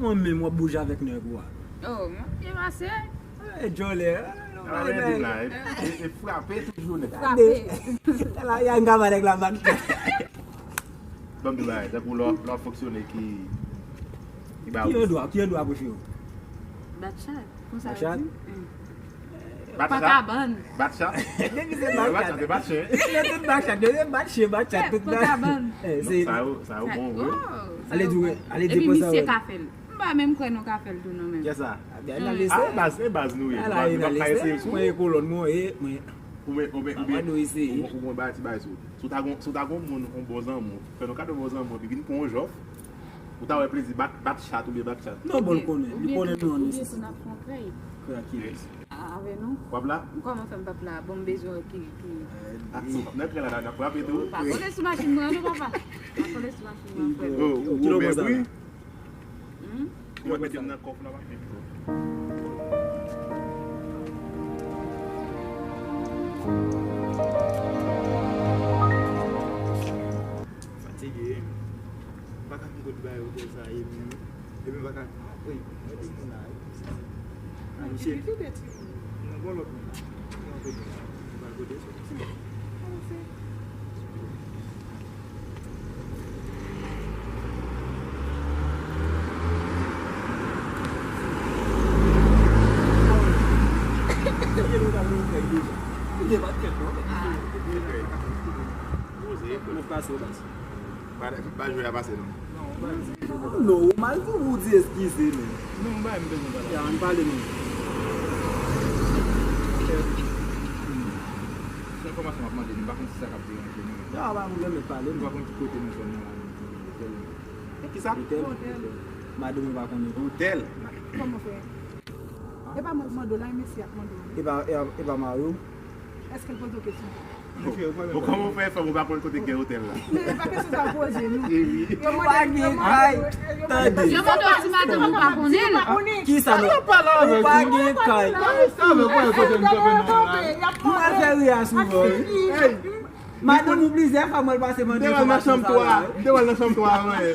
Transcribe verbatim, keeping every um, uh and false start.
Mwen menm w ap bouje avèk nèg ou a. Oh, mwen byen pase. E djòlè. Arete la, e frape toujou nèg. Frape. La, y a yon kamarèk la mak. Ban m di bagay, tankou lè w ap fonksyone ki ki ba ou. Ki endwa, ki endwa preche w? Bat chat. Konsa yo di. Bat chat. Kabann. Bat chat. Depi se bat chat, se bat chen. Se tout bat chat, depi bat chen, bat chat, tout bat. Kabann. Sa yo, sa yo bon vre. Ale di, ale di. Epi misye ka fè l. M pa menm kwè nou ka fè l tou non menm. Kisa? A baz, e baz nou ye. Nou pa ka eseye sou. Mwen e kolòn mwen, e mwen. Ou mwen, ou mwen, ou mwen. Ou mwen ba ti bagay sou. Si w ta gon, si w ta gon moun, yon bon zanmi w, fè nou kado bon zanmi w, epi vin pran yon jòf, ou ta wè plezi bat, bat chat oubyen bat chat. Non, bon, l konnen. Li konnen nou an isi. Oubyen tou n ap pran krèy. Krèy a kiyès? Avè nou. W ap la? Kòman fè m p ap la? Bon, m bezwen ki, ki. A, si w p ap nan krèy la, n ap frape tou. Pa kole sou machin mwen an non, papa. Pa kole sou machin mwen an, frè m. Yo, yo, yo, mèt wi. Ou wè mete m nan kòf la, pa fè tro. Fatige, wi. M pa ka konn kote bay otèl sa ye menm. Epi m pa ka, wi, mwen te konn la, wi. A, misye. Nan bò lòt moun la. Nan kote la. M pa kote sa. Avanse. Mwen pase w baz. Pa jwe a pase non. Non, ou mal tou ou di eskize men. Non, m bay m bezwen pale. Ya, ann pale non. Se enfòmasyon m ap mande nou, m pa konn si sa k ap deranje nou. Ya, pa pwoblèm, pale non. M pa konn ki kote nou sòm nan la. Kisa? Otèl. Madanm ou pa konnen. Otèl. Kòman fè? E pa mwen k mande w la, e mesye a k mande w. E pa, e pa, e pa mari w? Èske l poze w kesyon? Bon, kòman w fè fanm ou pa konn kote k gen otèl la? Men e pa kesyon sa w poze nou. Yo mande, yo mande, yo mande. Tande. Yo mande w si madanm ou pa konnen l. Kisa nou? Ou pa gen kay. Ou al fè riyas ou vre. Madanm ou plizyè fwa mwen pase mande enfòmasyon sa la. M te wè l nan chanm twa. M te wè l nan chanm twa avan yè.